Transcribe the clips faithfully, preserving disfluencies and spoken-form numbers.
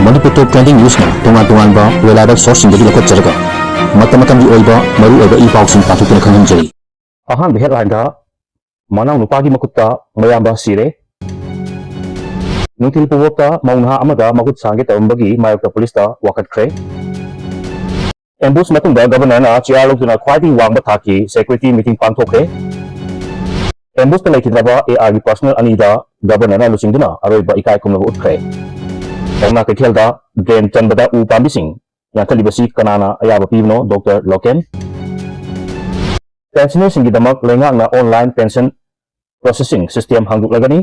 ꯃꯅꯤꯄꯨꯔ ꯇꯣꯞ trending ꯅ꯭ꯌꯨꯁꯅ ꯇꯣꯉꯥꯟ ꯇꯣꯉꯥꯟꯕ reliable ꯁꯣꯔꯁꯁꯤꯡꯗꯒꯤ ꯂꯧꯈꯠꯆꯔꯒ ꯃꯇꯝ ꯃꯇꯝꯒꯤ ꯑꯣꯏꯕ ꯃꯔꯨ ꯑꯣꯏꯕ ꯏ ꯄꯥꯎꯁꯤꯡ ꯄꯥꯊꯣꯛꯇꯨꯅ ꯈꯪꯍꯟꯖꯔꯤ꯫ ꯑꯍꯥꯟꯕ ꯍꯦꯗꯂꯥꯏꯟꯗ, ꯃꯅꯥꯎ ꯅꯨꯄꯥꯒꯤ ꯃꯈꯨꯠꯇ ꯃꯌꯥꯝꯕ ꯁꯤꯔꯦ꯫ ꯅꯨꯡꯊꯤꯜ ꯄꯨꯡꯐꯥꯎꯇ ꯃꯧ ꯅꯍꯥ ꯑꯃꯗ ꯃꯈꯨꯠ ꯁꯥꯡꯒꯦ ꯇꯧꯔꯝꯕꯒꯤ ꯃꯥꯌꯣꯛꯇ ꯄꯨꯂꯤꯁꯇ ꯋꯥꯀꯠꯈ꯭ꯔꯦ꯫ ꯑꯦꯝꯕꯨꯁ ꯃꯇꯨꯡꯗ ꯒꯕꯔꯅꯔꯅ ꯆꯤꯌꯥꯔ ꯂꯧꯗꯨꯅ ꯈ꯭ꯋꯥꯏꯗꯒꯤ ꯋꯥꯡꯕ ꯊꯥꯛꯀꯤ ꯁꯦꯀ꯭ꯌꯨꯔꯤꯇꯤ ꯃꯤꯇꯤꯡ ꯄꯥꯡꯊꯣꯛꯈ꯭ꯔꯦ꯫ ꯑꯦꯝꯕꯨꯁꯇ ꯂꯩꯈꯤꯗ꯭ꯔꯕ ꯑꯦ ꯑꯥꯔꯒꯤ ꯄꯔꯁꯅꯦꯜ ꯑꯅꯤꯗ ꯒꯕꯔꯅꯔꯅ ꯂꯨꯆꯤꯡꯗꯨꯅ ꯑꯔꯣꯏꯕ ꯏꯀꯥꯏ ꯈꯨꯝꯅꯕ ꯎꯠꯈ꯭ꯔꯦ꯫ ꯄꯥꯎꯅꯥ ꯀꯩꯊꯦꯜꯗ ꯗ꯭ꯔꯦꯟ ꯆꯟꯕꯗ ꯎ ꯄꯥꯝꯕꯤꯁꯤꯡ ꯌꯥꯟꯊꯠꯂꯤꯕꯁꯤ ꯀꯅꯥꯅ ꯑꯌꯥꯕ ꯄꯤꯕꯅꯣ, ꯗꯣꯛꯇꯔ ꯂꯣꯀꯦꯟ꯫ ꯄꯦꯟꯁꯅꯔꯁꯤꯡꯒꯤꯗꯃꯛ ꯂꯩꯉꯥꯛꯅ ꯑꯣꯟꯂꯥꯏꯟ ꯄꯦꯟꯁꯟ ꯄ꯭ꯔꯣꯁꯦꯁꯤꯡ ꯁꯤꯁꯇꯦꯝ ꯍꯥꯡꯗꯣꯛꯂꯒꯅꯤ꯫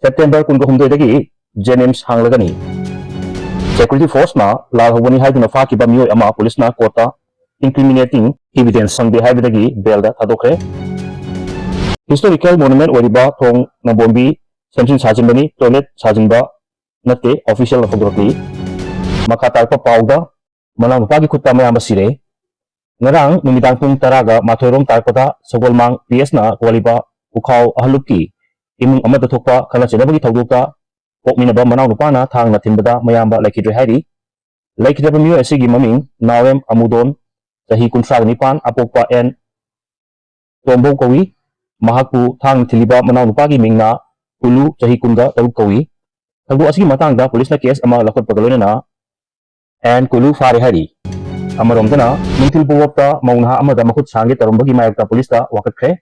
ꯁꯦꯞꯇꯦꯝꯕꯔ ꯀꯨꯟꯒ ꯍꯨꯝꯗꯣꯏꯗꯒꯤ ꯖꯦꯅꯤꯝꯁ ꯍꯥꯡꯂꯒꯅꯤ꯫ ꯁꯦꯀ꯭ꯌꯨꯔꯤꯇꯤ ꯐꯣꯔꯁꯅ ꯂꯥꯜꯍꯧꯕꯅꯤ ꯍꯥꯏꯗꯨꯅ ꯐꯥꯈꯤꯕ ꯃꯤꯑꯣꯏ ꯑꯃ ꯄꯨꯂꯤꯁꯅ ꯀꯣꯔꯠꯇ ꯏꯟꯀ꯭ꯔꯤꯃꯤꯅꯦꯇꯤꯡ ꯏꯚꯤꯗꯦꯟꯁ ꯐꯪꯗꯦ ꯍꯥꯏꯕꯗꯒꯤ ꯕꯦꯜꯗ ꯊꯥꯗꯣꯛꯈ꯭ꯔꯦ꯫ ꯍꯤꯁꯇꯣꯔꯤꯀꯦꯜ ꯃꯣꯅꯨꯃꯦꯟꯠ ꯑꯣꯏꯔꯤꯕ ꯊꯣꯡ ꯅꯝꯕꯣꯝꯕꯤ ꯁꯦꯝꯖꯤꯟ ꯁꯥꯖꯤꯟꯕꯅꯤ, ꯇꯣꯏꯂꯦꯠ ꯁꯥꯖꯤꯟꯕ ꯅꯠꯇꯦ, ꯑꯣꯐꯤꯁꯤꯌꯦꯜꯅ ꯐꯣꯡꯗꯣꯔꯛꯂꯤ꯫ ꯃꯈꯥ ꯇꯥꯔꯛꯄ ꯄꯥꯎꯗ, ꯃꯅꯥꯎꯅꯨꯄꯥꯒꯤ ꯈꯨꯠꯇ ꯃꯌꯥꯝꯕ ꯁꯤꯔꯦ꯫ ꯉꯔꯥꯡ ꯅꯨꯃꯤꯗꯥꯡ ꯄꯨꯡ ꯇꯔꯥꯒ ꯃꯥꯊꯣꯏ ꯔꯣꯝ ꯇꯥꯔꯛꯄꯗ ꯁꯒꯣꯜꯃꯥꯡ ꯄꯤ ꯑꯦꯁꯅ ꯀꯣꯜꯂꯤꯕ ꯄꯨꯈꯥꯎ ꯑꯍꯜꯂꯨꯞꯀꯤ ꯏꯃꯨꯡ ꯑꯃꯗ ꯊꯣꯛꯄ ꯈꯠꯅ ꯆꯩꯅꯕꯒꯤ ꯊꯧꯗꯣꯛꯇ ꯄꯣꯛꯃꯤꯟꯅꯕ ꯃꯅꯥꯎꯅꯨꯄꯥꯅ ꯊꯥꯡꯅ ꯊꯤꯟꯕꯗ ꯃꯌꯥꯝꯕ ꯂꯩꯈꯤꯗ꯭ꯔꯦ ꯍꯥꯏꯔꯤ꯫ ꯂꯩꯈꯤꯗ꯭ꯔꯕ ꯃꯤꯑꯣꯏ ꯑꯁꯤꯒꯤ ꯃꯃꯤꯡ ꯅꯥꯎꯔꯦꯝ ꯑꯃꯨꯗꯣꯟ, ꯆꯍꯤ ꯀꯨꯟꯊ꯭ꯔꯥꯒ ꯅꯤꯄꯥꯟ, ꯑꯄꯣꯛꯄ ꯑꯦꯟ ꯇꯣꯝꯕꯧ ꯀꯧꯏ꯫ ꯃꯍꯥꯛꯄꯨ ꯊꯥꯡꯅ ꯊꯤꯜꯂꯤꯕ ꯃꯅꯥꯎꯅꯨꯄꯥꯒꯤ ꯃꯤꯡꯅ ꯀꯨꯂꯨ, ꯆꯍꯤ ꯀꯨꯟꯒ ꯇꯔꯨꯛ ꯀꯧꯏ꯫ ꯊꯧꯗꯣꯛ ꯑꯁꯤꯒꯤ ꯃꯇꯥꯡꯗ ꯄꯨꯂꯤꯁꯅ ꯀꯦꯁ ꯑꯃ ꯂꯧꯈꯠꯄꯒ ꯂꯣꯏꯅꯅ ꯑꯦꯟ ꯀꯨꯂꯨ ꯐꯥꯔꯦ ꯍꯥꯏꯔꯤ꯫ ꯑꯃꯔꯣꯝꯗꯅ, ꯅꯨꯡꯊꯤꯜ ꯄꯨꯡꯐꯥꯎꯇ ꯃꯧ ꯅꯍꯥ ꯑꯃꯗ ꯃꯈꯨꯠ ꯁꯥꯡꯒꯦ ꯇꯧꯔꯝꯕꯒꯤ ꯃꯥꯌꯣꯛꯇ ꯄꯨꯂꯤꯁꯇ ꯋꯥꯀꯠꯈ꯭ꯔꯦ꯫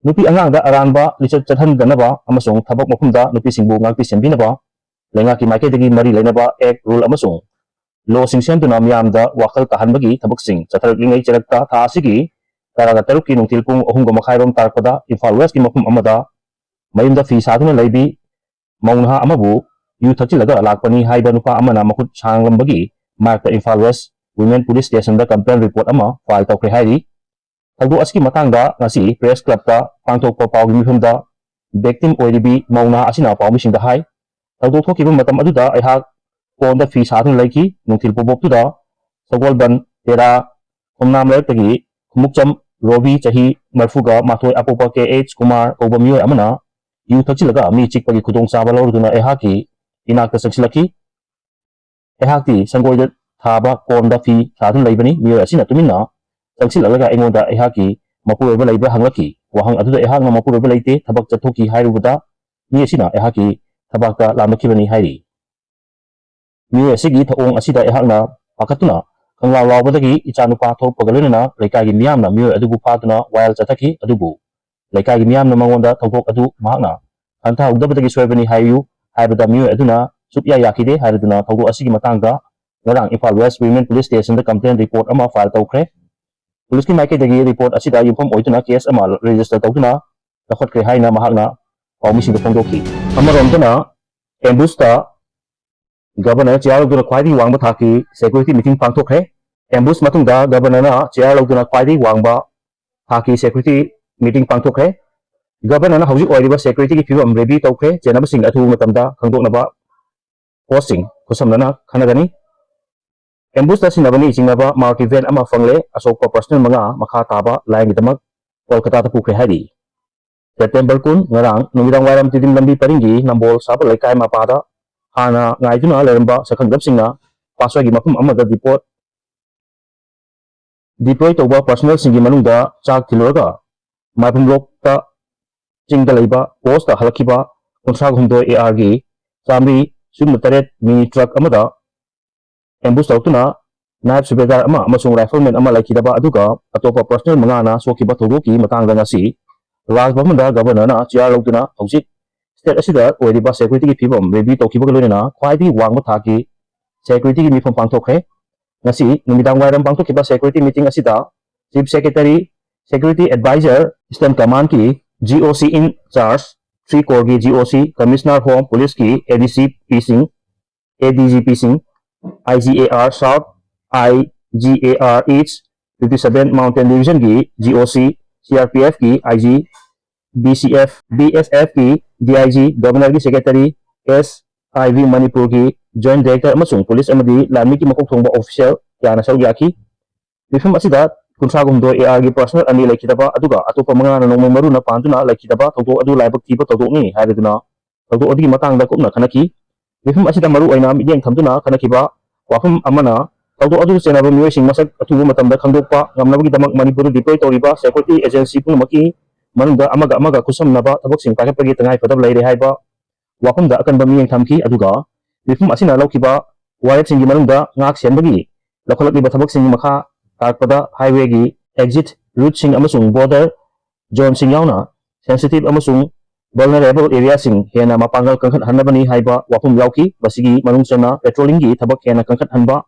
ꯅꯨꯄꯤ ꯑꯉꯥꯡꯗ ꯑꯔꯥꯟꯕ ꯂꯤꯆꯠ ꯆꯠꯍꯟꯗꯅꯕ ꯑꯃꯁꯨꯡ ꯊꯕꯛ ꯃꯐꯝꯗ ꯅꯨꯄꯤꯁꯤꯡꯕꯨ ꯉꯥꯛꯄꯤ ꯁꯦꯟꯕꯤꯅꯕ ꯂꯩꯉꯥꯛꯀꯤ ꯃꯥꯏꯀꯩꯗꯒꯤ ꯃꯔꯤ ꯂꯩꯅꯕ ꯑꯦꯛ, ꯔꯨꯜ ꯑꯃꯁꯨꯡ ꯂꯣꯁꯤꯡ ꯁꯦꯝꯗꯨꯅ ꯃꯤꯌꯥꯝꯗ ꯋꯥꯈꯜ ꯇꯥꯍꯟꯕꯒꯤ ꯊꯕꯛꯁꯤꯡ ꯆꯠꯊꯔꯛꯂꯤꯉꯩ ꯆꯔꯛꯇ ꯊꯥ ꯑꯁꯤꯒꯤ ꯇꯔꯥꯒ ꯇꯔꯨꯛꯀꯤ ꯅꯨꯡꯊꯤꯜ ꯄꯨꯡ ꯑꯍꯨꯝꯒ ꯃꯈꯥꯏꯔꯣꯝ ꯇꯥꯔꯛꯄꯗ ꯏꯝꯐꯥꯜ ꯋꯦꯁꯀꯤ ꯃꯐꯝ ꯑꯃꯗ ꯃꯌꯨꯝꯗ ꯐꯤ ꯁꯥꯗꯨꯅ ꯂꯩꯕꯤ ꯃꯧ ꯅꯍꯥ ꯑꯃꯕꯨ ꯌꯨ ꯊꯛꯆꯤꯜꯂꯒ ꯂꯥꯛꯄꯅꯤ ꯍꯥꯏꯕ ꯅꯨꯄꯥ ꯑꯃꯅ ꯃꯈꯨꯠ ꯁꯥꯡꯂꯝꯕꯒꯤ ꯃꯥꯌꯣꯛꯇ ꯏꯝꯐꯥꯜ ꯋꯦꯁ ꯋꯤꯃꯦꯟ ꯄꯨꯂꯤꯁ ꯁ꯭ꯇꯦꯁꯟꯗ ꯀꯝꯄ꯭ꯂꯦꯟ ꯔꯤꯄꯣꯔꯠ ꯑꯃ ꯐꯥꯏꯜ ꯇꯧꯈ꯭ꯔꯦ ꯍꯥꯏꯔꯤ꯫ ꯊꯧꯗꯣꯛ ꯑꯁꯤꯒꯤ ꯃꯇꯥꯡꯗ ꯉꯁꯤ ꯄ꯭ꯔꯦꯁ ꯀ꯭ꯂꯕꯇ ꯄꯥꯡꯊꯣꯛꯄ ꯄꯥꯎꯒꯤ ꯃꯤꯐꯝꯗ ꯚꯤꯛꯇꯤꯝ ꯑꯣꯏꯔꯤꯕꯤ ꯃꯧ ꯅꯍꯥ ꯑꯁꯤꯅ ꯄꯥꯎꯃꯤꯁꯤꯡꯗ ꯍꯥꯏ, "ꯊꯧꯗꯣꯛ ꯊꯣꯛꯈꯤꯕ ꯃꯇꯝ ꯑꯗꯨꯗ ꯑꯩꯍꯥꯛ ꯀꯣꯟꯗ ꯐꯤ ꯁꯥꯗꯨꯅ ꯂꯩꯈꯤ꯫ ꯅꯨꯡꯊꯤꯜ ꯄꯨꯡꯐꯥꯎꯇꯨꯗ ꯁꯒꯣꯜꯕꯟ ꯇꯦꯔꯥ ꯈꯣꯝꯅꯥꯝ ꯂꯩꯔꯛꯇꯒꯤ ꯈꯨꯃꯨꯛꯆꯝ ꯔꯣꯕꯤ, ꯆꯍꯤ ꯃꯔꯤꯐꯨꯒ ꯃꯥꯊꯣꯏ, ꯑꯄꯣꯛꯄ ꯀꯦ ꯑꯩꯆ ꯀꯨꯃꯥꯔ ꯀꯧꯕ ꯃꯤꯑꯣꯏ ꯑꯃꯅ ꯌꯨ ꯊꯛꯆꯤꯜꯂꯒ ꯃꯤ ꯆꯤꯛꯄꯒꯤ ꯈꯨꯗꯣꯡꯆꯥꯕ ꯂꯧꯔꯗꯨꯅ ꯑꯩꯍꯥꯛꯀꯤ ꯏꯅꯥꯛꯇ ꯆꯪꯁꯤꯜꯂꯛꯈꯤ꯫ ꯑꯩꯍꯥꯛꯇꯤ ꯁꯪꯒꯣꯏꯗ ꯊꯥꯕ ꯀꯣꯟꯗ ꯐꯤ ꯁꯥꯗꯨꯅ ꯂꯩꯕꯅꯤ꯫ ꯃꯤꯑꯣꯏ ꯑꯁꯤꯅ ꯇꯨꯃꯤꯟꯅ ꯆꯪꯁꯤꯜꯂꯛꯂꯒ ꯑꯩꯉꯣꯟꯗ ꯑꯩꯍꯥꯛꯀꯤ ꯃꯄꯨꯔꯣꯏꯕ ꯂꯩꯕ꯭ꯔꯥ ꯍꯪꯂꯛꯈꯤ꯫ ꯋꯥꯍꯪ ꯑꯗꯨꯗ ꯑꯩꯍꯥꯛꯅ "ꯃꯄꯨꯔꯣꯏꯕ ꯂꯩꯇꯦ, ꯊꯕꯛ ꯆꯠꯊꯣꯛꯈꯤ" ꯍꯥꯏꯔꯨꯕꯗ ꯃꯤ ꯑꯁꯤꯅ ꯑꯩꯍꯥꯛꯀꯤ ꯊꯕꯥꯛꯇ ꯂꯥꯝꯂꯛꯈꯤꯕꯅꯤ ꯍꯥꯏꯔꯤ꯫ ꯃꯤꯑꯣꯏ ꯑꯁꯤꯒꯤ ꯊꯧꯑꯣꯡ ꯑꯁꯤꯗ ꯑꯩꯍꯥꯛꯅ ꯄꯥꯈꯠꯇꯨꯅ ꯈꯪꯂꯥꯎ ꯂꯥꯎꯕꯗꯒꯤ ꯏꯆꯥꯅꯨꯄꯥ ꯊꯣꯛꯂꯛꯄꯒ ꯂꯣꯏꯅꯅ ꯂꯩꯀꯥꯏꯒꯤ ꯃꯤꯌꯥꯝꯅ ꯃꯤꯑꯣꯏ ꯑꯗꯨꯕꯨ ꯐꯥꯗꯨꯅ ꯋꯥꯌꯦꯜ ꯆꯠꯊꯈꯤ꯫ ꯑꯗꯨꯕꯨ ꯂꯩꯀꯥꯏꯒꯤ ꯃꯤꯌꯥꯝꯅ ꯃꯉꯣꯟꯗ ꯊꯧꯗꯣꯛ ꯑꯗꯨ ꯃꯍꯥꯛꯅ ꯈꯟꯊꯍꯧꯗꯕꯗꯒꯤ ꯁꯣꯏꯕꯅꯤ ꯍꯥꯏꯌꯨ ꯍꯥꯏꯕꯗ ꯃꯤꯑꯣꯏ ꯑꯗꯨꯅ ꯁꯨꯛꯌꯥ ꯌꯥꯈꯤꯗꯦ ꯍꯥꯏꯔꯗꯨꯅ ꯊꯧꯗꯣꯛ ꯑꯁꯤꯒꯤ ꯃꯇꯥꯡꯗ ꯉꯔꯥꯡ ꯏꯝꯐꯥꯜ ꯋꯦꯁ ꯋꯤꯃꯦꯟ ꯄꯨꯂꯤꯁ ꯁ꯭ꯇꯦꯁꯟꯗ ꯀꯝꯄ꯭ꯂꯦꯟ ꯔꯤꯄꯣꯔꯠ ꯑꯃ ꯐꯥꯏꯜ ꯇꯧꯈ꯭ꯔꯦ꯫ ꯄꯨꯂꯤꯁꯀꯤ ꯃꯥꯏꯀꯩꯗꯒꯤ ꯔꯤꯄꯣꯔꯠ ꯑꯁꯤꯗ ꯌꯨꯝꯐꯝ ꯑꯣꯏꯗꯨꯅ ꯀꯦꯁ ꯑꯃ ꯔꯦꯖꯤꯁꯇꯔ ꯇꯧꯗꯨꯅ ꯂꯧꯈꯠꯈ꯭ꯔꯦ ꯍꯥꯏꯅ ꯃꯍꯥꯛꯅ ꯄꯥꯎꯃꯤꯁꯤꯡꯗ ꯐꯣꯡꯗꯣꯛꯈꯤ꯫ ꯑꯃꯔꯣꯝꯗꯅ ꯑꯦꯝꯕꯨꯁꯇ ꯒꯕꯔꯅꯔ ꯆꯤꯌꯥꯔ ꯂꯧꯗꯨꯅ ꯈ꯭ꯋꯥꯏꯗꯒꯤ ꯋꯥꯡꯕ ꯊꯥꯛꯀꯤ ꯁꯦꯀ꯭ꯌꯨꯔꯤꯇꯤ ꯃꯤꯇꯤꯡ ꯄꯥꯡꯊꯣꯛꯈ꯭ꯔꯦ꯫ ꯑꯦꯝꯕꯨꯁ ꯃꯇꯨꯡꯗ ꯒꯕꯔꯅꯔꯅ ꯆꯤꯌꯥꯔ ꯂꯧꯗꯨꯅ ꯈ꯭ꯋꯥꯏꯗꯒꯤ ꯋꯥꯡꯕ ꯊꯥꯛꯀꯤ ꯁꯦꯀ꯭ꯌꯨꯔꯤꯇꯤ ꯃꯤꯇꯤꯡ ꯄꯥꯡꯊꯣꯛꯈ꯭ꯔꯦ꯫ ꯒꯕꯔꯅꯔꯅ ꯍꯧꯖꯤꯛ ꯑꯣꯏꯔꯤꯕ ꯁꯦꯀ꯭ꯌꯨꯔꯤꯇꯤꯒꯤ ꯐꯤꯕꯝ ꯔꯦꯚꯤꯌꯨ ꯇꯧꯈ꯭ꯔꯦ꯫ ꯆꯦꯟꯅꯕꯁꯤꯡ ꯑꯊꯨꯕ ꯃꯇꯝꯗ ꯈꯪꯗꯣꯛꯅꯕ ꯄꯣꯁꯁꯤꯡ ꯈꯨꯠꯁꯝꯅꯅ ꯈꯟꯅꯒꯅꯤ꯫ ꯑꯦꯝꯕꯨꯁꯇ ꯁꯤꯟꯅꯕꯅꯤ ꯆꯤꯡꯅꯕ ꯃꯥꯔꯨꯇꯤ ꯚꯦꯟ ꯑꯃ ꯐꯪꯂꯦ꯫ ꯑꯁꯣꯛꯄ ꯄꯔꯁꯅꯦꯜ ꯃꯉꯥ ꯃꯈꯥ ꯇꯥꯕ ꯂꯥꯏꯌꯦꯡꯒꯤꯗꯃꯛ ꯀꯣꯜꯀꯇꯥꯗ ꯄꯨꯈ꯭ꯔꯦ ꯍꯥꯏꯔꯤ꯫ ꯁꯦꯞꯇꯦꯝꯕꯔ ꯀꯨꯟ, ꯉꯔꯥꯡ ꯅꯨꯃꯤꯗꯥꯡ ꯋꯥꯏꯔꯝ ꯇꯤꯗꯤꯝ ꯂꯝꯕꯤ ꯄꯔꯤꯡꯒꯤ ꯅꯝꯕꯣꯜ ꯁꯥꯕ ꯂꯩꯀꯥꯏ ꯃꯄꯥꯗ ꯍꯥꯟꯅ ꯉꯥꯏꯗꯨꯅ ꯂꯩꯔꯝꯕ ꯁꯛꯈꯪꯗꯕꯁꯤꯡꯅ ꯄꯥꯠꯁꯣꯏꯒꯤ ꯃꯐꯝ ꯑꯃꯗ ꯗꯤꯄꯣꯠ ꯗꯤꯄ꯭ꯂꯣꯏ ꯇꯧꯕ ꯄꯔꯁꯅꯦꯜꯁꯤꯡꯒꯤ ꯃꯅꯨꯡꯗ ꯆꯥꯛ ꯊꯤꯜꯂꯨꯔꯒ ꯃꯥꯏꯕꯝ ꯂꯣꯛꯇ ꯆꯤꯡꯗ ꯂꯩꯕ ꯄꯣꯁꯇ ꯍꯜꯂꯛꯈꯤꯕ ꯀꯨꯟꯊ꯭ꯔꯥ ꯍꯨꯝꯗꯣꯏ ꯑꯦ ꯑꯥꯔꯒꯤ ꯆꯥꯃꯔꯤ ꯁꯨꯞꯅ ꯇꯔꯦꯠ ꯃꯤꯅꯤ ꯇ꯭ꯔꯛ ꯑꯃꯗ ꯑꯦꯝꯕꯨꯁ ꯇꯧꯔꯛꯇꯨꯅ ꯅꯥꯌꯕ ꯁꯨꯕꯦꯗꯥꯔ ꯑꯃ ꯑꯃꯁꯨꯡ ꯔꯥꯏꯐꯜꯃꯦꯟ ꯑꯃ ꯂꯩꯈꯤꯗꯕ ꯑꯗꯨꯒ ꯑꯇꯣꯞꯄ ꯄꯔꯁꯅꯦꯜ ꯃꯉꯥꯅ ꯁꯣꯛꯈꯤꯕ ꯊꯧꯗꯣꯛꯀꯤ ꯃꯇꯥꯡꯗ ꯉꯁꯤ ꯔꯥꯖ ꯚꯕꯟꯗ ꯒꯕꯔꯅꯔꯅ ꯆꯤꯌꯥꯔ ꯂꯧꯗꯨꯅ ꯍꯧꯖꯤꯛ ꯁ꯭ꯇꯦꯠ ꯑꯁꯤꯗ ꯑꯣꯏꯔꯤꯕ ꯁꯦꯀ꯭ꯌꯨꯔꯤꯇꯤꯒꯤ ꯐꯤꯕꯝ ꯔꯦꯚꯤꯌꯨ ꯇꯧꯈꯤꯕꯒ ꯂꯣꯏꯅꯅ ꯈ꯭ꯋꯥꯏꯗꯒꯤ ꯋꯥꯡꯕ ꯊꯥꯛꯀꯤ ꯁꯦꯀ꯭ꯌꯨꯔꯤꯇꯤꯒꯤ ꯃꯤꯐꯝ ꯄꯥꯡꯊꯣꯛꯈ꯭ꯔꯦ꯫ ꯉꯁꯤ ꯅꯨꯃꯤꯗꯥꯡ ꯋꯥꯏꯔꯝ ꯄꯥꯡꯊꯣꯛꯈꯤꯕ ꯁꯦꯀ꯭ꯌꯨꯔꯤꯇꯤ ꯃꯤꯇꯤꯡ ꯑꯁꯤꯗ chief secretary, security advisor, eastern ꯀꯃꯥꯟꯒꯤ G O C in charge, three ꯀꯣꯔꯒꯤ G O C, commissioner home ꯄꯨꯂꯤꯁꯀꯤ ꯑꯦ ꯗꯤ ꯁꯤ ꯄꯤꯁꯤꯡ, ꯑꯦ ꯗꯤ ꯖꯤ ꯄꯤꯁꯤꯡ, I G A R south, I G A R east, fifty seven mountain ꯗꯤꯕꯤꯖꯟꯒꯤ G O C, C R P ꯑꯦꯐꯀꯤ I G, B S F, B S ꯑꯦꯐꯀꯤ D I G, ꯒꯕꯔꯅꯔꯒꯤ secretary, S ꯑꯥꯏ B ꯃꯅꯤꯄꯨꯔꯒꯤ joint director ꯑꯃꯁꯨꯡ police ꯑꯃꯗꯤ ꯂꯥꯟꯃꯤꯒꯤ ꯃꯀꯣꯛ ꯊꯣꯡꯕ ꯑꯣꯐꯤꯁꯤꯌꯦꯜ ꯀꯌꯥꯅ ꯁꯔꯨꯛ ꯌꯥꯈꯤ꯫ ꯃꯤꯐꯝ ꯑꯁꯤꯗ ꯀꯨꯟꯊ꯭ꯔꯥ ꯍꯨꯝꯗꯣꯏ ꯑꯦ ꯑꯥꯔꯒꯤ ꯄꯔꯁꯅꯦꯜ ꯑꯅꯤ ꯂꯩꯈꯤꯗꯕ, ꯑꯗꯨꯒ ꯑꯇꯣꯞꯄ ꯃꯉꯥꯅ ꯅꯣꯡꯃꯩ ꯃꯔꯨꯅ ꯄꯥꯟꯗꯨꯅ ꯂꯩꯈꯤꯗꯕ ꯊꯧꯗꯣꯛ ꯑꯗꯨ ꯂꯥꯏꯕꯛ ꯊꯤꯕ ꯊꯧꯗꯣꯛꯅꯤ ꯍꯥꯏꯔꯗꯨꯅ ꯊꯧꯗꯣꯛ ꯑꯗꯨꯒꯤ ꯃꯇꯥꯡꯗ ꯀꯨꯞꯅ ꯈꯟꯅꯈꯤ꯫ ꯃꯤꯐꯝ ꯑꯁꯤꯗ ꯃꯔꯨ ꯑꯣꯏꯅ ꯃꯤꯠꯌꯦꯡ ꯊꯝꯗꯨꯅ ꯈꯟꯅꯈꯤꯕ ꯋꯥꯐꯝ ꯑꯃꯅ, ꯊꯧꯗꯣꯛ ꯑꯗꯨ ꯆꯦꯟꯅꯕ ꯃꯤꯑꯣꯏꯁꯤꯡ ꯃꯁꯛ ꯑꯊꯨꯕ ꯃꯇꯝꯗ ꯈꯪꯗꯣꯛꯄ ꯉꯝꯅꯕꯒꯤꯗꯃꯛ ꯃꯅꯤꯄꯨꯔꯗ deploy ꯇꯧꯔꯤꯕ security agency ꯄꯨꯝꯅꯃꯛꯀꯤ ꯃꯅꯨꯡꯗ ꯑꯃꯒ ꯑꯃꯒ ꯈꯨꯠꯁꯝꯅꯕ ꯊꯕꯛꯁꯤꯡ ꯄꯥꯏꯈꯠꯄꯒꯤ ꯇꯉꯥꯏ ꯐꯗꯕ ꯂꯩꯔꯦ ꯍꯥꯏꯕ ꯋꯥꯐꯝꯗ ꯑꯀꯟꯕ ꯃꯤꯠꯌꯦꯡ ꯊꯝꯈꯤ꯫ ꯑꯗꯨꯒ ꯃꯤꯐꯝ ꯑꯁꯤꯅ ꯂꯧꯈꯤꯕ ꯋꯥꯔꯦꯞꯁꯤꯡꯒꯤ ꯃꯅꯨꯡꯗ ꯉꯥꯛ ꯁꯦꯟꯕꯒꯤ ꯂꯧꯈꯠꯂꯛꯂꯤꯕ ꯊꯕꯛꯁꯤꯡ ꯃꯈꯥ ꯇꯥꯔꯛꯄꯗ highwayꯒꯤ exit routeꯁꯤꯡ ꯑꯃꯁꯨꯡ border zoneꯁꯤꯡ ꯌꯥꯎꯅ sensitive ꯑꯃꯁꯨꯡ vulnerable areaꯁꯤꯡ ꯍꯦꯟꯅ ꯃꯄꯥꯡꯒꯜ ꯀꯟꯈꯠꯍꯟꯅꯕꯅꯤ ꯍꯥꯏꯕ ꯋꯥꯐꯝ ꯌꯥꯎꯈꯤ꯫ ꯃꯁꯤꯒꯤ ꯃꯅꯨꯡ ꯆꯟꯅ patrollingꯒꯤ ꯊꯕꯛ ꯍꯦꯟꯅ ꯀꯟꯈꯠꯍꯟꯕ,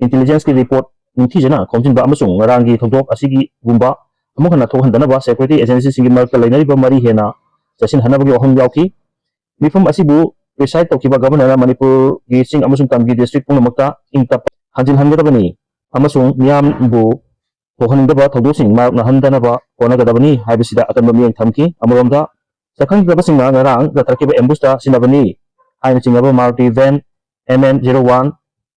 intelligenceꯀꯤ report ꯅꯤꯡꯊꯤꯖꯅ ꯈꯣꯝꯖꯤꯟꯕ ꯑꯃꯁꯨꯡ ꯉꯔꯥꯡꯒꯤ ꯊꯧꯗꯣꯛ ꯑꯁꯤꯒꯨꯝꯕ ꯑꯃꯨꯛ ꯍꯟꯅ ꯊꯣꯛꯍꯟꯗꯅꯕ security agencyꯁꯤꯡꯒꯤ ꯃꯔꯛꯇ ꯂꯩꯅꯔꯤꯕ ꯃꯔꯤ ꯍꯦꯟꯅ ꯆꯦꯠꯁꯤꯟꯍꯟꯅꯕꯒꯤ ꯋꯥꯐꯝ ꯌꯥꯎꯈꯤ꯫ ꯃꯤꯐꯝ ꯑꯁꯤꯕꯨ preside ꯇꯧꯈꯤꯕ Governorꯅ ꯃꯅꯤꯄꯨꯔꯒꯤ ꯆꯤꯡ ꯑꯃꯁꯨꯡ ꯇꯝꯒꯤ district ꯄꯨꯝꯅꯃꯛꯇ ꯏꯪ ꯇꯞꯄ ꯍꯟꯖꯤꯜꯍꯟꯒꯗꯕꯅꯤ ꯑꯃꯁꯨꯡ ꯃꯤꯌꯥꯝꯕꯨ ꯊꯣꯛꯍꯟꯅꯤꯡꯗꯕ ꯊꯧꯗꯣꯛꯁꯤꯡ ꯃꯥꯌꯣꯛꯅꯍꯟꯗꯅꯕ ꯍꯣꯠꯅꯒꯗꯕꯅꯤ ꯍꯥꯏꯕꯁꯤꯗ ꯑꯀꯟꯕ ꯃꯤꯠꯌꯦꯡ ꯊꯝꯈꯤ꯫ ꯑꯃꯔꯣꯝꯗ, ꯁꯛꯈꯪꯗꯕꯁꯤꯡꯅ ꯉꯔꯥꯡ ꯆꯠꯊꯔꯛꯈꯤꯕ ambushꯇ ꯁꯤꯖꯤꯟꯅꯕꯅꯤ ꯍꯥꯏꯅ ꯆꯤꯡꯅꯕ Maruti van M N zero one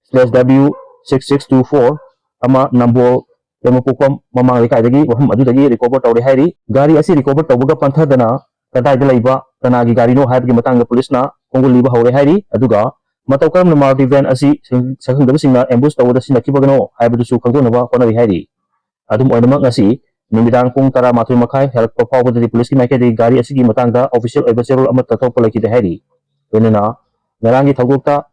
slash W six six two four ꯑꯃ ꯅꯝꯕꯣꯜ ꯂꯩꯃꯄꯣꯛꯄꯝ ꯃꯃꯥꯡ ꯂꯩꯀꯥꯏꯗꯒꯤ ꯃꯐꯝ ꯑꯗꯨꯗꯒꯤ recover ꯇꯧꯔꯦ ꯍꯥꯏꯔꯤ꯫ ꯒꯥꯔꯤ ꯑꯁꯤ recover ꯇꯧꯕꯒ ꯄꯟꯊꯗꯅ ꯀꯗꯥꯏꯗ ꯂꯩꯕ, ꯀꯅꯥꯒꯤ ꯒꯥꯔꯤꯅꯣ ꯍꯥꯏꯕꯒꯤ ꯃꯇꯥꯡꯗ ꯄꯨꯂꯤꯁꯅ ꯈꯣꯡꯒꯨꯜ ꯂꯤꯕ ꯍꯧꯔꯦ ꯍꯥꯏꯔꯤ꯫ ꯑꯗꯨꯒ ꯃꯇꯧ ꯀꯔꯝꯅ Maruti van ꯑꯁꯤ ꯁꯛꯈꯪꯗꯕꯁꯤꯡꯅ ambush ꯇꯧꯕꯗ ꯁꯤꯖꯤꯟꯅꯈꯤꯕꯒꯅꯣ ꯍꯥꯏꯕꯗꯨꯁꯨ ꯈꯪꯗꯣꯛꯅꯕ ꯍꯣꯠꯅꯔꯤ ꯍꯥꯏꯔꯤ꯫ ꯑꯗꯨꯝ ꯑꯣꯏꯅꯃꯛ, ꯉꯁꯤ ꯅꯨꯃꯤꯗꯥꯡ ꯄꯨꯡ ꯇꯔꯥꯃꯥꯊꯣꯏ ꯃꯈꯥꯏ ꯍꯦꯜꯂꯛꯄ ꯐꯥꯎꯕꯗꯗꯤ ꯄꯨꯂꯤꯁꯀꯤ ꯃꯥꯏꯀꯩꯗꯒꯤ ꯒꯥꯔꯤ ꯑꯁꯤꯒꯤ ꯃꯇꯥꯡꯗ official ꯑꯣꯏꯕ ꯆꯦꯔꯣꯜ ꯑꯃꯠꯇ ꯊꯣꯛꯄ ꯂꯩꯈꯤꯗꯦ ꯍꯥꯏꯔꯤ꯫ ꯂꯣꯏꯅꯅ ꯉꯔꯥꯡꯒꯤ ꯊꯧꯗꯣꯛꯇ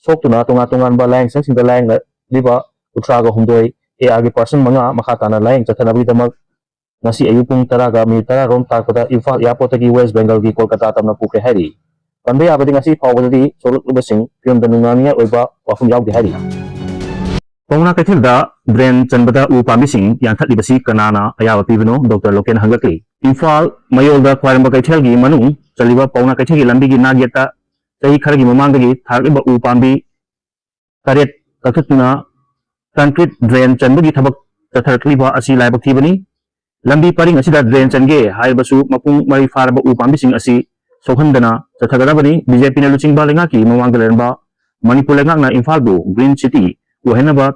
ꯁꯣꯛꯇꯨꯅ ꯇꯣꯉꯥꯟ ꯇꯣꯉꯥꯟꯕ ꯂꯥꯏꯌꯦꯡꯁꯪꯁꯤꯡꯗ ꯂꯥꯌꯦꯡꯂꯤꯕ ꯀꯨꯟꯊ꯭ꯔꯥꯒ ꯍꯨꯝꯗꯣꯏ ARꯒꯤ person ꯃꯉꯥ ꯃꯈꯥ ꯇꯥꯅ ꯂꯥꯌꯦꯡ ꯆꯠꯊꯅꯕꯒꯤꯗꯃꯛ ꯉꯁꯤ ꯑꯌꯨꯛ ꯄꯨꯡ ꯇꯔꯥꯒ minute ꯇꯔꯥ ꯔꯣꯝ ꯇꯥꯛꯄꯗ ꯏꯝꯐꯥꯜ airportꯇꯒꯤ West Bengalꯒꯤ ꯀꯣꯜꯀꯇꯥ ꯇꯝꯅ ꯄꯨꯈ꯭ꯔꯦ ꯍꯥꯏꯔꯤ꯫ ꯄꯟꯕ ꯌꯥꯕꯗꯤ, ꯉꯁꯤ ꯐꯥꯎꯕꯗꯗꯤ ꯁꯣꯛꯂꯛꯂꯤꯕꯁꯤꯡ ꯐꯤꯕꯝꯗ ꯅꯨꯡꯅꯥꯡꯅꯤꯡꯉꯥꯏ ꯑꯣꯏꯕ ꯋꯥꯐꯝ ꯌꯥꯎꯗꯦ ꯍꯥꯏꯔꯤ꯫ ꯄꯥꯎꯅꯥ ꯀꯩꯊꯦꯜꯗ drain ꯆꯟꯕꯗ ꯎ ꯄꯥꯝꯕꯤꯁꯤꯡ ꯌꯥꯟꯊꯠꯂꯤꯕꯁꯤ ꯀꯅꯥꯅ ꯑꯌꯥꯕ ꯄꯤꯕꯅꯣ? ꯗꯣꯛꯇꯔ ꯂꯣꯀꯦꯟ ꯍꯪꯂꯛꯂꯤ꯫ ꯏꯝꯐꯥꯜ ꯃꯌꯣꯜꯗ ꯈ꯭ꯋꯥꯏꯔꯝꯕ ꯀꯩꯊꯦꯜꯒꯤ ꯃꯅꯨꯡ ꯆꯜꯂꯤꯕ ꯄꯥꯎꯅꯥ ꯀꯩꯊꯦꯜꯒꯤ ꯂꯝꯕꯤꯒꯤ ꯅꯥꯛ ꯌꯦꯠꯇ ꯆꯍꯤ ꯈꯔꯒꯤ ꯃꯃꯥꯡꯗꯒꯤ ꯊꯥꯔꯛꯂꯤꯕ ꯎ ꯄꯥꯝꯕꯤ ꯇꯔꯦꯠ ꯀꯛꯊꯠꯇꯨꯅ concrete drain ꯆꯟꯕꯒꯤ ꯊꯕꯛ ꯆꯠꯊꯔꯛꯂꯤꯕ ꯑꯁꯤ ꯂꯥꯏꯕꯛ ꯊꯤꯕꯅꯤ꯫ ꯂꯝꯕꯤ ꯄꯔꯤꯡ ꯑꯁꯤꯗ drain ꯆꯟꯒꯦ ꯍꯥꯏꯔꯕꯁꯨ ꯃꯄꯨꯡ ꯃꯔꯩ ꯐꯥꯔꯕ ꯎ ꯄꯥꯝꯕꯤꯁꯤꯡ ꯑꯁꯤ ꯁꯣꯛꯍꯟꯗꯅ ꯆꯠꯊꯒꯗꯕꯅꯤ꯫ BJPꯅ ꯂꯨꯆꯤꯡꯕ ꯂꯩꯉꯥꯛꯀꯤ ꯃꯃꯥꯡꯗ ꯂꯩꯔꯝꯕ ꯃꯅꯤꯄꯨꯔ ꯂꯩꯉꯥꯛꯅ ꯏꯝꯐꯥꯜꯕꯨ green city ꯑꯣꯏꯍꯟꯅꯕ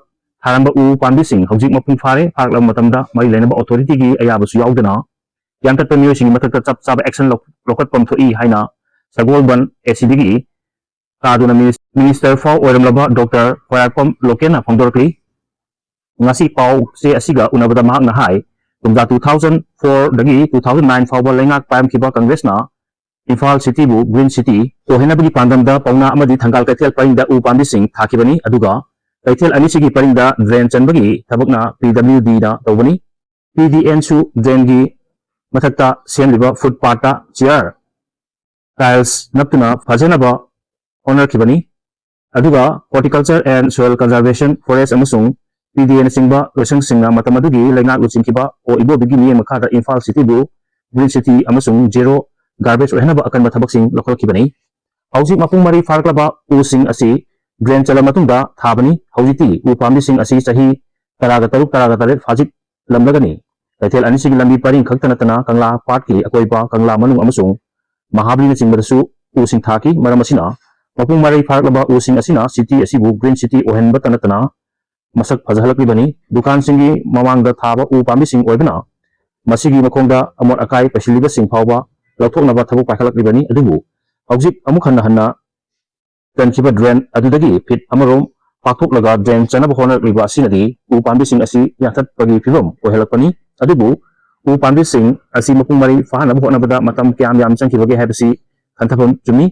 ꯊꯥꯔꯝꯕ ꯎ ꯄꯥꯝꯕꯤꯁꯤꯡ ꯍꯧꯖꯤꯛ ꯃꯄꯨꯡ ꯐꯥꯔꯦ꯫ ꯐꯥꯔꯛꯂꯕ ꯃꯇꯝꯗ ꯃꯔꯤ ꯂꯩꯅꯕ authorityꯒꯤ ꯑꯌꯥꯕꯁꯨ ꯌꯥꯎꯗꯅ ꯌꯥꯟꯊꯠꯄ ꯃꯤꯑꯣꯏꯁꯤꯡꯒꯤ ꯃꯊꯛꯇ ꯆꯞ ꯆꯥꯕ action ꯂꯧ-, ꯂꯧꯈꯠꯐꯝ ꯊꯣꯛꯏ ꯍꯥꯏꯅ ꯁꯒꯣꯜꯕꯟ ACꯗꯒꯤ ꯀꯥꯗꯨꯅ ꯃꯤꯅꯤꯁ-, ꯃꯤꯅꯤꯁꯇꯔ ꯐꯥꯎ ꯑꯣꯏꯔꯝꯂꯕ ꯗꯣꯛꯇꯔ ꯈ꯭ꯋꯥꯏꯔꯥꯛꯄꯝ ꯂꯣꯀꯦꯟꯅ ꯐꯣꯡꯗꯣꯔꯛꯂꯤ꯫ ꯉꯁꯤ ꯄꯥꯎ ꯆꯦ ꯑꯁꯤꯒ ꯎꯅꯕꯗ ꯃꯍꯥꯛꯅ ꯍꯥꯏ, ꯀꯨꯝꯖꯥ two thousand four ꯗꯒꯤ two thousand nine ꯐꯥꯎꯕ ꯂꯩꯉꯥꯛ ꯄꯥꯏꯔꯝꯈꯤꯕ ꯀꯪꯒ꯭ꯔꯦꯁꯅ ꯏꯝꯐꯥꯜ ꯁꯤꯇꯤꯕꯨ ꯒ꯭ꯔꯤꯟ ꯁꯤꯇꯤ ꯑꯣꯏꯍꯟꯅꯕꯒꯤ ꯄꯥꯟꯗꯝꯗ ꯄꯥꯎꯅꯥ ꯑꯃꯗꯤ ꯊꯪꯒꯥꯜ ꯀꯩꯊꯦꯜ ꯄꯔꯤꯡꯗ ꯎ ꯄꯥꯝꯕꯤꯁꯤꯡ ꯊꯥꯈꯤꯕꯅꯤ꯫ ꯑꯗꯨꯒ ꯀꯩꯊꯦꯜ ꯑꯅꯤꯁꯤꯒꯤ ꯄꯔꯤꯡꯗ ꯗ꯭ꯔꯦꯟ ꯆꯟꯕꯒꯤ ꯊꯕꯛꯅ ꯄꯤ ꯗꯕ꯭ꯂꯤꯎ ꯗꯤꯅ ꯇꯧꯕꯅꯤ꯫ ꯄꯤ ꯗꯤ ꯑꯦꯟꯁꯨ ꯗ꯭ꯔꯦꯟꯒꯤ ꯃꯊꯛꯇ ꯁꯦꯝꯂꯤꯕ ꯐꯨꯠꯄꯥꯠꯇ ꯆꯤꯌꯥꯔ, ꯇꯥꯏꯜꯁ ꯅꯞꯇꯨꯅ ꯐꯖꯅꯕ ꯍꯣꯠꯅꯔꯛꯈꯤꯕꯅꯤ꯫ ꯑꯗꯨꯒ Horticulture and Soil Conservation, Forest ꯑꯃꯁꯨꯡ ꯄꯤ ꯗꯤ ꯑꯦꯅꯆꯤꯡꯕ ꯂꯣꯏꯁꯪꯁꯤꯡꯅ ꯃꯇꯝ ꯑꯗꯨꯒꯤ ꯂꯩꯉꯥꯛ ꯂꯨꯆꯤꯡꯈꯤꯕ ꯑꯣ ꯏꯕꯣꯕꯤꯒꯤ ꯃꯤꯠꯌꯦꯡ ꯃꯈꯥꯗ ꯏꯝꯐꯥꯜ ꯁꯤꯇꯤꯕꯨ ꯒ꯭ꯔꯤꯟ ꯁꯤꯇꯤ ꯑꯃꯁꯨꯡ ꯖꯦꯔꯣ ꯒꯥꯔꯕꯦꯖ ꯑꯣꯏꯍꯟꯅꯕ ꯑꯀꯟꯕ ꯊꯕꯛꯁꯤꯡ ꯂꯧꯈꯠꯈꯤꯕꯅꯤ꯫ ꯍꯧꯖꯤꯛ ꯃꯄꯨꯡ ꯃꯔꯩ ꯐꯥꯔꯛꯂꯕ ꯎꯁꯤꯡ ꯑꯁꯤ ꯗ꯭ꯔꯦꯟ ꯆꯜꯂꯕ ꯃꯇꯨꯡꯗ ꯊꯥꯕꯅꯤ꯫ ꯍꯧꯖꯤꯛꯇꯤ ꯎ ꯄꯥꯝꯕꯤꯁꯤꯡ ꯑꯁꯤ ꯆꯍꯤ ꯇꯔꯥꯒ ꯇꯔꯨꯛ, ꯇꯔꯥꯒ ꯇꯔꯦꯠ ꯐꯥꯖꯤꯜꯂꯝꯂꯒꯅꯤ꯫ ꯀꯩꯊꯦꯜ ꯑꯅꯤꯁꯤꯒꯤ ꯂꯝꯕꯤ ꯄꯔꯤꯡ ꯈꯛꯇ ꯅꯠꯇꯅ ꯀꯪꯂꯥ ꯄꯥꯠꯀꯤ ꯑꯀꯣꯏꯕ, ꯀꯪꯂꯥ ꯃꯅꯨꯡ ꯑꯃꯁꯨꯡ ꯃꯍꯥꯕꯂꯤꯅꯆꯤꯡꯕꯗꯁꯨ ꯎꯁꯤꯡ ꯊꯥꯈꯤ꯫ ꯃꯔꯝ ꯑꯁꯤꯅ ꯃꯄꯨꯡ ꯃꯔꯩ ꯐꯥꯔꯛꯂꯕ ꯎꯁꯤꯡ ꯑꯁꯤꯅ ꯁꯤꯇꯤ ꯑꯁꯤꯕꯨ ꯒ꯭ꯔꯤꯟ ꯁꯤꯇꯤ ꯑꯣꯏꯍꯟꯕꯇ ꯅꯠꯇꯅ ꯃꯁꯛ ꯐꯖꯍꯜꯂꯛꯂꯤꯕꯅꯤ꯫ ꯗꯨꯀꯥꯟꯁꯤꯡꯒꯤ ꯃꯃꯥꯡꯗ ꯊꯥꯕ ꯎ ꯄꯥꯝꯕꯤꯁꯤꯡ ꯑꯣꯏꯕꯅ ꯃꯁꯤꯒꯤ ꯃꯈꯣꯡꯗ ꯑꯃꯣꯠ ꯑꯀꯥꯏ ꯄꯩꯁꯤꯜꯂꯤꯕꯁꯤꯡ ꯐꯥꯎꯕ ꯂꯧꯊꯣꯛꯅꯕ ꯊꯕꯛ ꯄꯥꯏꯈꯠꯂꯛꯂꯤꯕꯅꯤ꯫ ꯑꯗꯨꯕꯨ ꯍꯧꯖꯤꯛ ꯑꯃꯨꯛ ꯍꯟꯅ ꯍꯟꯅ ꯆꯟꯈꯤꯕ ꯗ꯭ꯔꯦꯟ ꯑꯗꯨꯗꯒꯤ ꯐꯤꯠ ꯑꯃꯔꯣꯝ ꯄꯥꯛꯊꯣꯛꯂꯒ ꯗ꯭ꯔꯦꯟ ꯆꯟꯅꯕ ꯍꯣꯠꯅꯔꯛꯂꯤꯕ ꯑꯁꯤꯅꯗꯤ ꯎ ꯄꯥꯝꯕꯤꯁꯤꯡ ꯑꯁꯤ ꯌꯥꯟꯊꯠꯄꯒꯤ ꯐꯤꯕꯝ ꯑꯣꯏꯍꯜꯂꯛꯄꯅꯤ꯫ ꯑꯗꯨꯕꯨ ꯎ ꯄꯥꯝꯕꯤꯁꯤꯡ ꯑꯁꯤ ꯃꯄꯨꯡ ꯃꯔꯩ ꯐꯥꯍꯟꯅꯕ ꯍꯣꯠꯅꯕꯗ ꯃꯇꯝ ꯀꯌꯥꯝ ꯌꯥꯝ ꯆꯪꯈꯤꯕꯒꯦ ꯍꯥꯏꯕꯁꯤ ꯈꯟꯊꯐꯝ ꯆꯨꯝꯃꯤ꯫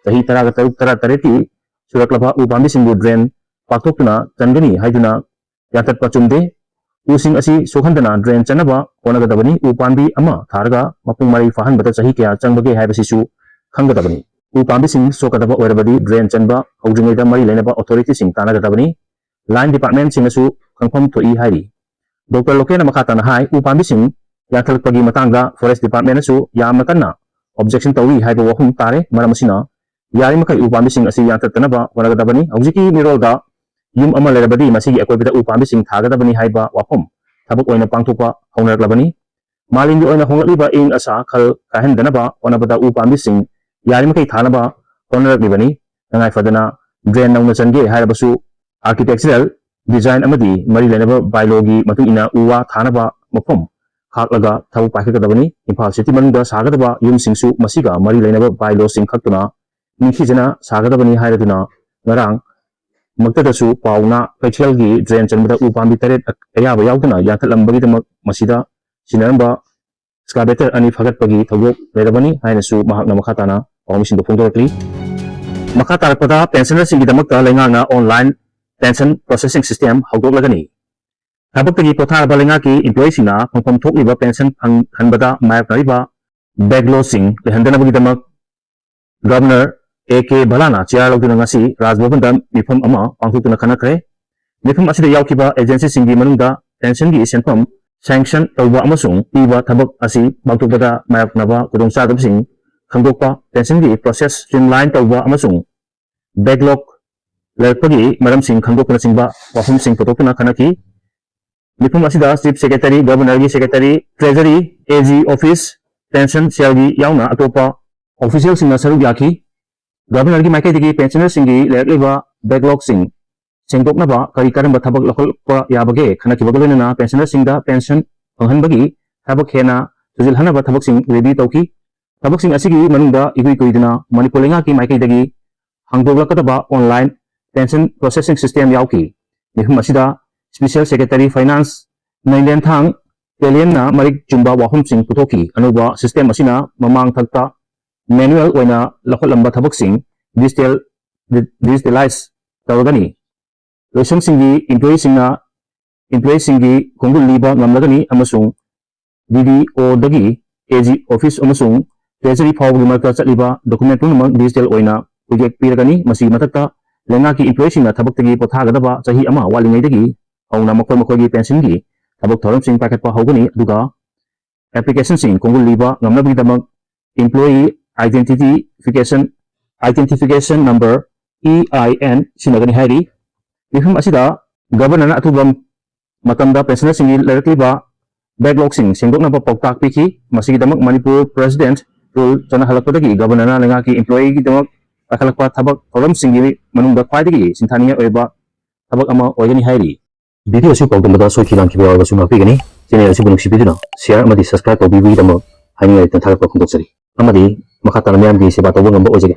ꯆꯍꯤ ꯇꯔꯥꯒ ꯇꯔꯨꯛ, ꯇꯔꯥ ꯇꯔꯦꯠꯀꯤ ꯁꯨꯔꯛꯂꯕ ꯎ ꯄꯥꯝꯕꯤꯁꯤꯡꯕꯨ ꯗ꯭ꯔꯦꯟ ꯄꯥꯛꯊꯣꯛꯇꯨꯅ ꯆꯟꯒꯅꯤ ꯍꯥꯏꯗꯨꯅ ꯌꯥꯟꯊꯠꯄ ꯆꯨꯝꯗꯦ꯫ ꯎꯁꯤꯡ ꯑꯁꯤ ꯁꯣꯛꯍꯟꯗꯅ ꯗ꯭ꯔꯦꯟ ꯆꯟꯅꯕ ꯍꯣꯠꯅꯒꯗꯕꯅꯤ꯫ ꯎ ꯄꯥꯝꯕꯤ ꯑꯃ ꯊꯥꯔꯒ ꯃꯄꯨꯡ ꯃꯔꯩ ꯐꯥꯍꯟꯕꯗ ꯆꯍꯤ ꯀꯌꯥ ꯆꯪꯕꯒꯦ ꯍꯥꯏꯕꯁꯤꯁꯨ ꯈꯪꯒꯗꯕꯅꯤ꯫ ꯎ ꯄꯥꯝꯕꯤꯁꯤꯡ ꯁꯣꯛꯀꯗꯕ ꯑꯣꯏꯔꯕꯗꯤ ꯗ꯭ꯔꯦꯟ ꯆꯟꯕ ꯍꯧꯗ꯭ꯔꯤꯉꯩꯗ ꯃꯔꯤ ꯂꯩꯅꯕ ꯑꯣꯊꯣꯔꯤꯇꯤꯁꯤꯡ ꯇꯥꯟꯅꯒꯗꯕꯅꯤ꯫ ꯂꯥꯏꯟ ꯗꯤꯄꯥꯔꯠꯃꯦꯟꯁꯤꯡꯅꯁꯨ ꯈꯪꯐꯝ ꯊꯣꯛꯏ ꯍꯥꯏꯔꯤ꯫ ꯗꯣꯛꯇꯔ ꯂꯣꯀꯦꯟꯅ ꯃꯈꯥ ꯇꯥꯅ ꯍꯥꯏ, ꯎ ꯄꯥꯝꯕꯤꯁꯤꯡ ꯌꯥꯟꯊꯠꯂꯛꯄꯒꯤ ꯃꯇꯥꯡꯗ ꯐꯣꯔꯦꯁ ꯗꯤꯄꯥꯔꯠꯃꯦꯟꯅꯁꯨ ꯌꯥꯝꯅ ꯀꯟꯅ ꯑꯣꯕꯖꯦꯛꯁꯟ ꯇꯧꯔꯤ ꯍꯥꯏꯕ ꯋꯥꯐꯝ ꯇꯥꯔꯦ꯫ ꯃꯔꯝ ꯑꯁꯤꯅ ꯌꯥꯔꯤꯃꯈꯩ ꯎ ꯄꯥꯝꯕꯤꯁꯤꯡ ꯑꯁꯤ ꯌꯥꯟꯊꯠꯇꯅꯕ ꯍꯣꯠꯅꯒꯗꯕꯅꯤ꯫ ꯍꯧꯖꯤꯛꯀꯤ ꯃꯤꯔꯣꯜꯗ ꯌꯨꯝ ꯑꯃ ꯂꯩꯔꯕꯗꯤ ꯃꯁꯤꯒꯤ ꯑꯀꯣꯏꯕꯗ ꯎ ꯄꯥꯝꯕꯤꯁꯤꯡ ꯊꯥꯒꯗꯕꯅꯤ ꯍꯥꯏꯕ ꯋꯥꯐꯝ ꯊꯕꯛ ꯑꯣꯏꯅ ꯄꯥꯡꯊꯣꯛꯄ ꯍꯧꯅꯔꯛꯂꯕꯅꯤ꯫ ꯃꯥꯂꯦꯝꯒꯤ ꯑꯣꯏꯅ ꯍꯣꯡꯂꯛꯂꯤꯕ ꯑꯏꯪ ꯑꯁꯥ ꯈꯜ ꯀꯥꯏꯍꯟꯗꯅꯕ ꯍꯣꯠꯅꯕꯗ ꯎ ꯄꯥꯝꯕꯤꯁꯤꯡ ꯌꯥꯔꯤꯃꯈꯩ ꯊꯥꯅꯕ ꯍꯣꯠꯅꯔꯛꯂꯤꯕꯅꯤ꯫ ꯇꯉꯥꯏ ꯐꯗꯅ ꯗ꯭ꯔꯦꯟ ꯅꯧꯅ ꯆꯟꯒꯦ ꯍꯥꯏꯔꯕꯁꯨ ꯑꯥꯔꯀꯤꯇꯦꯛꯆꯔꯦꯜ ꯗꯤꯖꯥꯏꯟ ꯑꯃꯗꯤ ꯃꯔꯤ ꯂꯩꯅꯕ ꯕꯥꯏꯂꯣꯒꯤ ꯃꯇꯨꯡ ꯏꯟꯅ ꯎ ꯋꯥ ꯊꯥꯅꯕ ꯃꯐꯝ ꯈꯥꯛꯂꯒ ꯊꯕꯛ ꯄꯥꯏꯈꯠꯀꯗꯕꯅꯤ꯫ ꯏꯝꯐꯥꯜ ꯁꯤꯇꯤ ꯃꯅꯨꯡꯗ ꯁꯥꯒꯗꯕ ꯌꯨꯝꯁꯤꯡꯁꯨ ꯃꯁꯤꯒ ꯃꯔꯤ ꯂꯩꯅꯕ ꯕꯥꯏꯂꯣꯁꯤꯡ ꯈꯛꯇꯅ ꯅꯤꯡꯊꯤꯖꯅ ꯁꯥꯒꯗꯕꯅꯤ ꯍꯥꯏꯔꯗꯨꯅ ꯉꯔꯥꯡ ꯃꯛꯇꯗꯁꯨ ꯄꯥꯎꯅ ꯀꯩꯊꯦꯜꯒꯤ ꯗ꯭ꯔꯦꯟ ꯆꯟꯕꯗ ꯎ ꯄꯥꯝꯕꯤ ꯇꯔꯦꯠ ꯑꯌꯥꯕ ꯌꯥꯎꯗꯅ ꯌꯥꯟꯊꯠꯂꯝꯕꯒꯤꯗꯃꯛ ꯃꯁꯤꯗ ꯁꯤꯟꯅꯔꯝꯕ excavator ꯑꯅꯤ ꯐꯒꯠꯄꯒꯤ ꯊꯧꯗꯣꯛ ꯂꯩꯔꯕꯅꯤ ꯍꯥꯏꯅꯁꯨ ꯃꯍꯥꯛꯅ ꯃꯈꯥ ꯇꯥꯅ ꯄꯥꯎꯃꯤꯁꯤꯡꯗ ꯐꯣꯡꯗꯣꯔꯛꯂꯤ꯫ ꯃꯈꯥ ꯇꯥꯔꯛꯄꯗ pensionerꯁꯤꯡꯒꯤꯗꯃꯛꯇ ꯂꯩꯉꯥꯛꯅ online pension processing system ꯍꯧꯗꯣꯛꯂꯒꯅꯤ꯫ ꯊꯕꯛꯇꯒꯤ ꯄꯣꯊꯥꯔꯕ ꯂꯩꯉꯥꯛꯀꯤ employeeꯁꯤꯡꯅ ꯐꯪꯐꯝ ꯊꯣꯛꯂꯤꯕ pension ꯐꯪꯍꯟꯕꯗ ꯃꯥꯌꯣꯛꯅꯔꯤꯕ backlogsꯁꯤꯡ ꯂꯩꯍꯟꯗꯅꯕꯒꯤꯗꯃꯛ Governor A K ꯕꯂꯥꯅ chair ꯂꯧꯗꯨꯅ ꯉꯁꯤ ꯔꯥꯖ ꯚꯕꯟꯗ ꯃꯤꯐꯝ ꯑꯃ ꯄꯥꯡꯊꯣꯛꯇꯨꯅ ꯈꯟꯅꯈ꯭ꯔꯦ꯫ ꯃꯤꯐꯝ ꯑꯁꯤꯗ ꯌꯥꯎꯈꯤꯕ agencyꯁꯤꯡꯒꯤ ꯃꯅꯨꯡꯗ pensionꯒꯤ ꯁꯦꯟꯐꯝ sanction ꯇꯧꯕ ꯑꯃꯁꯨꯡ ꯄꯤꯕ ꯊꯕꯛ ꯑꯁꯤ ꯄꯥꯡꯊꯣꯛꯄꯗ ꯃꯥꯌꯣꯛꯅꯕ ꯈꯨꯗꯣꯡꯆꯥꯗꯕꯁꯤꯡ ꯈꯪꯗꯣꯛꯄ, pensionꯒꯤ process streamline ꯇꯧꯕ ꯑꯃꯁꯨꯡ backlog ꯂꯩꯔꯛꯄꯒꯤ ꯃꯔꯝꯁꯤꯡ ꯈꯪꯗꯣꯛꯄꯅꯆꯤꯡꯕ ꯋꯥꯐꯝꯁꯤꯡ ꯄꯨꯊꯣꯛꯇꯨꯅ ꯈꯟꯅꯈꯤ꯫ ꯃꯤꯐꯝ ꯑꯁꯤꯗ Chief Secretary, Governorꯒꯤ Secretary, Treasury, AG Office, Pension Cellꯒꯤ ꯌꯥꯎꯅ ꯑꯇꯣꯞꯄ officialꯁꯤꯡꯅ ꯁꯔꯨꯛ ꯌꯥꯈꯤ꯫ Governorꯒꯤ ꯃꯥꯏꯀꯩꯗꯒꯤ pensionerꯁꯤꯡꯒꯤ ꯂꯩꯔꯛꯂꯤꯕ backlogꯁꯤꯡ ꯁꯦꯡꯗꯣꯛꯅꯕ ꯀꯔꯤ ꯀꯔꯝꯕ ꯊꯕꯛ ꯂꯧꯈꯠꯄ ꯌꯥꯕꯒꯦ ꯈꯟꯅꯈꯤꯕꯒ ꯂꯣꯏꯅꯅ pensionerꯁꯤꯡꯗ pension ꯐꯪꯍꯟꯕꯒꯤ ꯊꯕꯛ ꯍꯦꯟꯅ ꯊꯨꯖꯤꯜꯍꯟꯅꯕ ꯊꯕꯛꯁꯤꯡ review ꯇꯧꯈꯤ꯫ ꯊꯕꯛꯁꯤꯡ ꯑꯁꯤꯒꯤ ꯃꯅꯨꯡꯗ ꯏꯀꯨꯏ ꯀꯨꯏꯗꯅ ꯃꯅꯤꯄꯨꯔ ꯂꯩꯉꯥꯛꯀꯤ ꯃꯥꯏꯀꯩꯗꯒꯤ ꯍꯥꯡꯗꯣꯛꯂꯛꯀꯗꯕ online pension processing system ꯌꯥꯎꯈꯤ꯫ ꯃꯤꯐꯝ ꯑꯁꯤꯗ Special Secretary Finance ꯅꯩꯂꯦꯟꯊꯥꯡ ꯇꯦꯂꯦꯟꯅ ꯃꯔꯤꯛ ꯆꯨꯝꯕ ꯋꯥꯐꯝꯁꯤꯡ ꯄꯨꯊꯣꯛꯈꯤ꯫ ꯑꯅꯧꯕ system ꯑꯁꯤꯅ ꯃꯃꯥꯡ ꯊꯛꯇ manual ꯑꯣꯏꯅ ꯂꯧꯈꯠꯂꯝꯕ ꯊꯕꯛꯁꯤꯡ digital, digitalize ꯇꯧꯔꯒꯅꯤ꯫ ꯂꯣꯏꯁꯪꯁꯤꯡꯒꯤ employeeꯁꯤꯡꯅ employeeꯁꯤꯡꯒꯤ ꯈꯣꯡꯒꯨꯜ ꯂꯤꯕ ꯉꯝꯂꯒꯅꯤ ꯑꯃꯁꯨꯡ DDOꯗꯒꯤ AG Office ꯑꯃꯁꯨꯡ Treasury ꯐꯥꯎꯕꯒꯤ ꯃꯔꯛꯇ ꯆꯠꯂꯤꯕ document ꯄꯨꯝꯅꯃꯛ digital ꯑꯣꯏꯅ ꯈꯨꯠꯌꯦꯛ ꯄꯤꯔꯒꯅꯤ꯫ ꯃꯁꯤꯒꯤ ꯃꯊꯛꯇ ꯂꯩꯉꯥꯛꯀꯤ employeeꯁꯤꯡꯅ ꯊꯕꯛꯇꯒꯤ ꯄꯣꯊꯥꯒꯗꯕ ꯆꯍꯤ ꯑꯃ ꯋꯥꯠꯂꯤꯉꯩꯗꯒꯤ ꯍꯧꯅ ꯃꯈꯣꯏ ꯃꯈꯣꯏꯒꯤ pensionꯒꯤ ꯊꯕꯛ ꯊꯧꯔꯝꯁꯤꯡ ꯄꯥꯏꯈꯠꯄ ꯍꯧꯒꯅꯤ꯫ ꯑꯗꯨꯒ applicationꯁꯤꯡ ꯈꯣꯡꯒꯨꯜ ꯂꯤꯕ ꯉꯝꯅꯕꯒꯤꯗꯃꯛ employee identification, identification number, EIN ꯁꯤꯖꯤꯟꯅꯒꯅꯤ ꯍꯥꯏꯔꯤ꯫ ꯃꯤꯐꯝ ꯑꯁꯤꯗ Governorꯅ ꯑꯊꯨꯕ ꯃꯇꯝꯗ pensionerꯁꯤꯡꯒꯤ ꯂꯩꯔꯛꯂꯤꯕ backlogꯁꯤꯡ ꯁꯦꯡꯗꯣꯛꯅꯕ ꯄꯥꯎꯇꯥꯛ ꯄꯤꯈꯤ꯫ ꯃꯁꯤꯒꯤꯗꯃꯛ ꯃꯅꯤꯄꯨꯔ President Rule ꯆꯠꯅꯍꯜꯂꯛꯄꯗꯒꯤ Governorꯅ ꯂꯩꯉꯥꯛꯀꯤ employeeꯒꯤꯗꯃꯛ ꯄꯥꯏꯈꯠꯂꯛꯄ ꯊꯕꯛ ꯊꯧꯔꯝꯁꯤꯡꯒꯤ ꯃꯅꯨꯡꯗ ꯈ꯭ꯋꯥꯏꯗꯒꯤ ꯁꯤꯡꯊꯥꯅꯤꯡꯉꯥꯏ ꯑꯣꯏꯕ ꯊꯕꯛ ꯑꯃ ꯑꯣꯏꯒꯅꯤ ꯍꯥꯏꯔꯤ꯫ Video ꯑꯁꯤ ꯄꯥꯎꯗꯝꯕꯗ ꯁꯣꯏꯈꯤ ꯂꯥꯟꯈꯤꯕ ꯌꯥꯎꯔꯕꯁꯨ ꯉꯥꯛꯄꯤꯒꯅꯤ꯫ Channel ꯑꯁꯤꯕꯨ ꯅꯨꯡꯁꯤꯕꯤꯗꯨꯅ share ꯑꯃꯗꯤ subscribe ꯇꯧꯕꯤꯕꯒꯤꯗꯃꯛ ꯍꯥꯏꯅꯤꯡꯉꯥꯏ ꯂꯩꯇꯅ ꯊꯥꯒꯠꯄ ꯐꯣꯡꯗꯣꯛꯆꯔꯤ꯫ ꯑꯃꯗꯤ ꯃꯈꯥ ꯇꯥꯅ ꯃꯤꯌꯥꯝꯒꯤ ꯁꯦꯕꯥ ꯇꯧꯕ ꯉꯝꯕ ꯑꯣꯏꯖꯒꯦ꯫